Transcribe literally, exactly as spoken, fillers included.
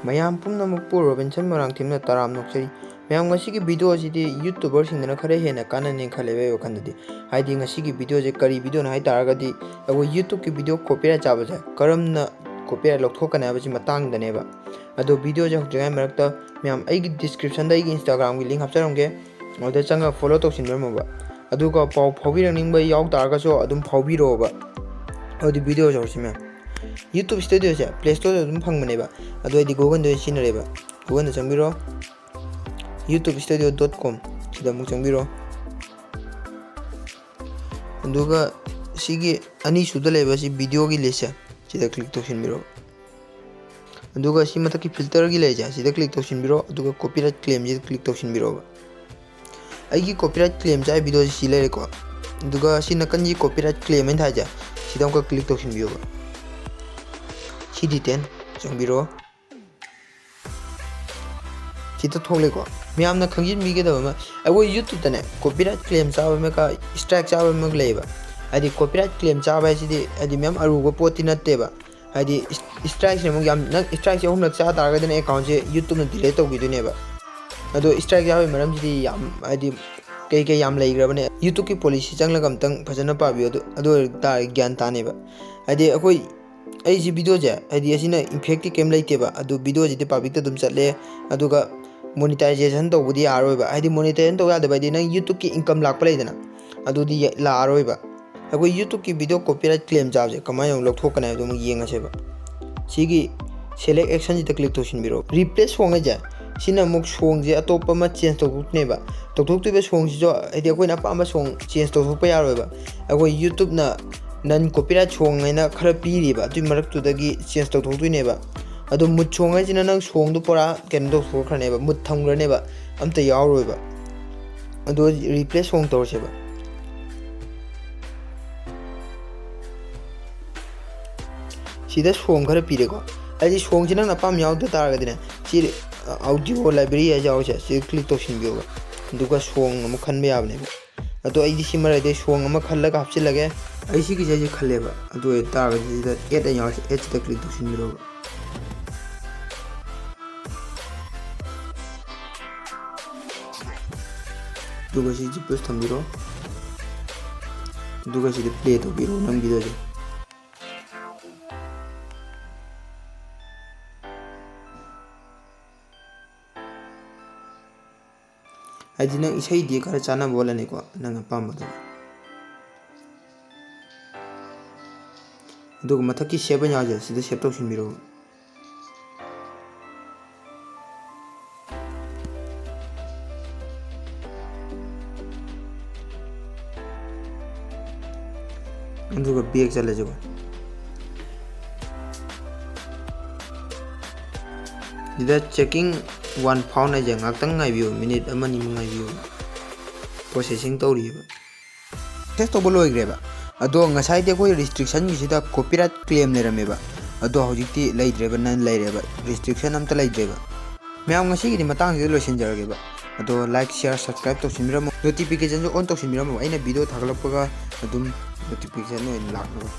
ꯃꯌꯥꯝ ꯄꯨꯝꯅꯃꯛꯄꯨ ꯔꯣꯕꯤꯟꯁꯟ ꯃꯣꯏꯔꯥꯡꯊꯦꯝꯅ ꯇꯔꯥꯝꯅ ꯑꯣꯛꯆꯔꯤ꯫ ꯃꯌꯥꯝ, ꯉꯁꯤꯒꯤ video ꯑꯁꯤꯗꯤ YouTuberꯁꯤꯡꯗꯅ ꯈꯔ ꯍꯦꯟꯅ ꯀꯥꯟꯅꯅꯤ ꯈꯜꯂꯦꯕ ꯑꯩ ꯋꯥꯈꯜꯗꯗꯤ꯫ ꯍꯥꯏꯗꯤ ꯉꯁꯤꯒꯤ videoꯁꯦ ꯀꯔꯤ videoꯅꯣ ꯍꯥꯏ ꯇꯥꯔꯒꯗꯤ, ꯑꯩꯈꯣꯏ YouTubeꯀꯤ video copyright ꯆꯥꯕꯁꯦ ꯀꯔꯝꯅ copyright ꯂꯧꯊꯣꯛꯀꯅꯤ ꯍꯥꯏꯕꯁꯤ ꯃꯇꯥꯡꯗꯅꯦꯕ꯫ ꯑꯗꯣ videoꯁꯦ ꯍꯧꯗ꯭ꯔꯤꯉꯩ ꯃꯔꯛꯇ ꯃꯌꯥꯝ, ꯑꯩꯒꯤ descriptionꯗ ꯑꯩꯒꯤ Instagramꯒꯤ link ꯍꯥꯞꯆꯔꯝꯒꯦ, ꯑꯗꯨꯗ ꯆꯪꯉꯒ follow ꯇꯧꯁꯤꯟꯕꯤꯔꯝꯃꯣꯕ꯫ ꯑꯗꯨꯒ ꯄꯥꯎ ꯐꯥꯎꯕꯤꯔꯛꯅꯤꯡꯕ ꯌꯥꯎ ꯇꯥꯔꯒꯁꯨ ꯑꯗꯨꯝ ꯐꯥꯎꯕꯤꯔꯛꯑꯣꯕ꯫ ꯑꯗꯨꯗꯤ videoꯁꯦ ꯍꯧꯔꯁꯤ ꯃꯌꯥꯝ꯫ YouTube Studioꯁꯦ Play Storeꯗ ꯑꯗꯨꯝ ꯐꯪꯕꯅꯦꯕ, ꯑꯗꯣ ꯑꯩꯗꯤ Googleꯗ ꯑꯣꯏꯅ ꯁꯤꯖꯤꯟꯅꯔꯦꯕ꯫ Googleꯗ ꯆꯪꯕꯤꯔꯣ, youtube studio dot com ꯁꯤꯗ ꯑꯃꯨꯛ ꯆꯪꯕꯤꯔꯣ꯫ ꯑꯗꯨꯒ ꯁꯤꯒꯤ ꯑꯅꯤꯁꯨꯗ ꯂꯩꯕ ꯁꯤ videoꯒꯤ listꯁꯦ, ꯁꯤꯗ click ꯇꯧꯁꯤꯟꯕꯤꯔꯣ꯫ ꯑꯗꯨꯒ ꯁꯤ ꯃꯊꯛꯀꯤ filterꯒꯤ ꯂꯩꯔꯤꯁꯦ, ꯁꯤꯗ click ꯇꯧꯁꯤꯟꯕꯤꯔꯣ꯫ ꯑꯗꯨꯒ copyright claimꯁꯤꯗ click ꯇꯧꯁꯤꯟꯕꯤꯔꯣꯕ꯫ ꯑꯩꯒꯤ copyright claim ꯆꯥꯏ videoꯁꯤ ꯁꯤ ꯂꯩꯔꯦꯀꯣ꯫ ꯑꯗꯨꯒ ꯁꯤ ꯅꯥꯀꯟꯒꯤ copyright claim ꯍꯥꯏꯅ ꯊꯥꯏꯁꯦ, ꯁꯤꯗ ꯑꯃꯨꯛꯀ click ꯇꯧꯁꯤꯟꯕꯤꯌꯣꯕ꯫ ꯁꯤ detail ꯆꯪꯕꯤꯔꯣ꯫ ꯁꯤꯗ ꯊꯣꯛꯂꯦꯀꯣ꯫ ꯃꯌꯥꯝꯅ ꯈꯪꯖꯤꯟꯕꯤꯒꯗꯕ ꯑꯃ, ꯑꯩꯈꯣꯏ YouTubeꯇꯅꯦ copyright claim ꯆꯥꯕ ꯑꯃꯒ strike ꯆꯥꯕ ꯑꯃꯒ ꯂꯩꯌꯦꯕ꯫ ꯍꯥꯏꯗꯤ copyright claim ꯆꯥꯕ ꯍꯥꯏꯁꯤꯗꯤ ꯍꯥꯏꯗꯤ ꯃꯌꯥꯝ ꯑꯔꯨꯕ ꯄꯣꯠꯇꯤ ꯅꯠꯇꯦꯕ꯫ ꯍꯥꯏꯗꯤ strikeꯁꯦ ꯑꯃꯨꯛ ꯌꯥꯝ, ꯅꯪ strikeꯁꯦ ꯑꯍꯨꯝꯂꯛ ꯆꯥ ꯇꯥꯔꯒꯗꯤ ꯅꯪ accountꯁꯦ YouTubeꯅ delete ꯇꯧꯈꯤꯗꯣꯏꯅꯦꯕ꯫ ꯑꯗꯣ strike ꯆꯥꯕꯒꯤ ꯃꯔꯝꯁꯤꯗꯤ ꯌꯥꯝ ꯍꯥꯏꯗꯤ ꯀꯩ ꯀꯩ ꯌꯥꯝ ꯂꯩꯈ꯭ꯔꯕꯅꯦ꯫ YouTubeꯀꯤ policy ꯆꯪꯂꯒ ꯑꯝꯇꯪ ꯐꯖꯅ ꯄꯥꯕꯤꯌꯨ꯫ ꯑꯗꯨ, ꯑꯗꯨ ꯑꯣꯏ ꯇꯥꯔꯗꯤ ꯒ꯭ꯌꯥꯟ ꯇꯥꯅꯦꯕ꯫ ꯍꯥꯏꯗꯤ ꯑꯩꯈꯣꯏ, ꯑꯩꯁꯤ videoꯁꯦ ꯍꯥꯏꯗꯤ ꯑꯁꯤꯅ effectꯇꯤ ꯀꯩꯝ ꯂꯩꯇꯦꯕ, ꯑꯗꯨ videoꯁꯤꯗꯤ publicꯇ ꯑꯗꯨꯝ ꯆꯠꯂꯦ꯫ ꯑꯗꯨꯒ monetization ꯇꯧꯕꯗꯤ ꯌꯥꯔꯣꯏꯕ꯫ ꯍꯥꯏꯗꯤ monetization ꯇꯧ ꯌꯥꯗꯕ ꯍꯥꯏꯗꯤ ꯅꯪ YouTubeꯀꯤ income ꯂꯥꯛꯄ ꯂꯩꯗꯅ, ꯑꯗꯨꯗꯤ ꯌ-, ꯂꯥꯛꯑꯔꯣꯏꯕ꯫ ꯑꯩꯈꯣꯏ YouTubeꯀꯤ video copyright claim ꯆꯥꯕꯁꯦ ꯀꯃꯥꯏꯅ ꯑꯃꯨꯛ ꯂꯧꯊꯣꯛꯀꯅꯤ ꯍꯥꯏꯕꯗꯣ ꯑꯃꯨꯛ ꯌꯦꯡꯉꯁꯦꯕ꯫ ꯁꯤꯒꯤ select actionꯁꯤꯗ click ꯇꯧꯁꯤꯟꯕꯤꯔꯣ꯫ Replace song ꯍꯥꯏꯁꯦ, ꯁꯤꯅ ꯑꯃꯨꯛ songꯁꯦ ꯑꯇꯣꯞꯄ ꯑꯃ change ꯇꯧꯊꯣꯛꯇꯣꯏꯅꯦꯕ꯫ ꯇꯧꯊꯣꯛꯇꯣꯏꯕ songꯁꯤꯁꯨ ꯍꯥꯏꯗꯤ ꯑꯩꯈꯣꯏꯅ ꯑꯄꯥꯝꯕ song change ꯇꯧꯊꯣꯛꯄ ꯌꯥꯔꯣꯏꯕ꯫ ꯑꯩꯈꯣꯏ YouTubeꯅ non copyright song ꯍꯥꯏꯅ ꯈꯔ ꯄꯤꯔꯤꯕ, ꯑꯗꯨꯏ ꯃꯔꯛꯇꯨꯗꯒꯤ change ꯇꯧꯊꯣꯛꯇꯣꯏꯅꯦꯕ꯫ ꯑꯗꯣ mood song ꯍꯥꯏꯁꯤꯅ ꯅꯪ songꯗꯣ ꯄꯨꯔꯥ ꯀꯩꯅꯣ ꯇꯧꯊꯣꯛꯈ꯭ꯔꯅꯦꯕ, mood ꯊꯝꯈ꯭ꯔꯅꯦꯕ, ꯑꯝꯇ ꯌꯥꯎꯔꯣꯏꯕ꯫ ꯑꯗꯣ replace song ꯇꯧꯔꯁꯦꯕ꯫ ꯁꯤꯗ song ꯈꯔ ꯄꯤꯔꯦꯀꯣ꯫ ꯍꯥꯏꯗꯤ songꯁꯤ ꯅꯪꯅ ꯑꯄꯥꯝꯕ ꯌꯥꯎꯗ ꯇꯥꯔꯒꯗꯤꯅꯦ, ꯁꯤ audio library ꯍꯥꯏꯁꯦ ꯌꯥꯎꯔꯤꯁꯦ, ꯁꯤ click ꯇꯧꯁꯤꯟꯕꯤꯌꯣꯕ꯫ ꯑꯗꯨꯒ song ꯑꯃꯨꯛ ꯈꯟꯕ ꯌꯥꯕꯅꯦꯕ꯫ ꯑꯗꯣ ꯑꯩꯗꯤ ꯁꯤ ꯃꯔꯛꯇ song ꯑꯃ ꯈꯜꯂꯒ ꯍꯥꯞꯆꯤꯜꯂꯒꯦ꯫ ꯑꯩ ꯁꯤꯒꯤꯁꯦ ꯑꯩꯁꯦ ꯈꯜꯂꯦꯕ, ꯑꯗꯨ ꯑꯣꯏꯇꯥꯔꯒꯗꯤ ꯁꯤꯗ add ꯑꯅ ꯌꯥꯎꯔꯤꯁꯦ, add ꯁꯤꯗ click ꯇꯧꯁꯤꯟꯕꯤꯔꯣꯕ꯫ ꯑꯗꯨꯒ ꯁꯤ ꯖꯤꯞ ꯄ꯭ꯂꯁ ꯊꯝꯕꯤꯔꯣ꯫ ꯑꯗꯨꯒ ꯁꯤꯗ play ꯇꯧꯕꯤꯔꯣ ꯅꯪ videoꯁꯦ꯫ ꯍꯥꯏꯗꯤ ꯅꯪ ꯏꯁꯩꯗꯤ ꯈꯔ ꯆꯥꯟꯅꯕ ꯑꯣꯜꯂꯅꯤꯀꯣ, ꯅꯪ ꯑꯄꯥꯝꯕꯗꯣ꯫ ꯑꯗꯨꯒ ꯃꯊꯛꯀꯤ save ꯑꯅ ꯌꯥꯎꯁꯦ, ꯁꯤꯗ save ꯇꯧꯁꯤꯟꯕꯤꯔꯣ꯫ ꯑꯗꯨꯒ back ꯆꯠꯂꯁꯤꯀꯣ꯫ ꯁꯤꯗ checking one found ꯍꯥꯏꯁꯦ ꯉꯥꯛꯇꯪ ꯉꯥꯏꯕꯤꯌꯨ, minute ꯑꯃ ꯑꯅꯤꯃꯨꯛ ꯉꯥꯏꯕꯤꯌꯨ, processing ꯇꯧꯔꯤꯑꯕ꯫ Process ꯇꯧꯕ ꯂꯣꯏꯈ꯭ꯔꯦꯕ꯫ ꯑꯗꯣ ꯉꯁꯥꯏꯗꯤ ꯑꯩꯈꯣꯏ restrictionꯒꯤꯁꯤꯗ copyright claim ꯂꯩꯔꯝꯃꯦꯕ, ꯑꯗꯣ ꯍꯧꯖꯤꯛꯇꯤ ꯂꯩꯇ꯭ꯔꯦꯕ, none ꯂꯩꯔꯦꯕ, restriction ꯑꯝꯇ ꯂꯩꯇ꯭ꯔꯦꯕ꯫ ꯃꯌꯥꯝ, ꯉꯁꯤꯒꯤꯗꯤ ꯃꯇꯥꯡꯁꯤꯗ ꯂꯣꯏꯁꯤꯟꯖꯔꯒꯦꯕ꯫ ꯑꯗꯣ like, share, subscribe ꯇꯧꯁꯤꯟꯕꯤꯔꯝꯃꯣ, notificationꯁꯨ on ꯇꯧꯁꯤꯟꯕꯤꯔꯝꯃꯣ, ꯑꯩꯅ video ꯊꯥꯒꯠꯂꯛꯄꯒ ꯑꯗꯨꯝ notification ꯑꯣꯏꯅ ꯂꯥꯛꯅꯕ꯫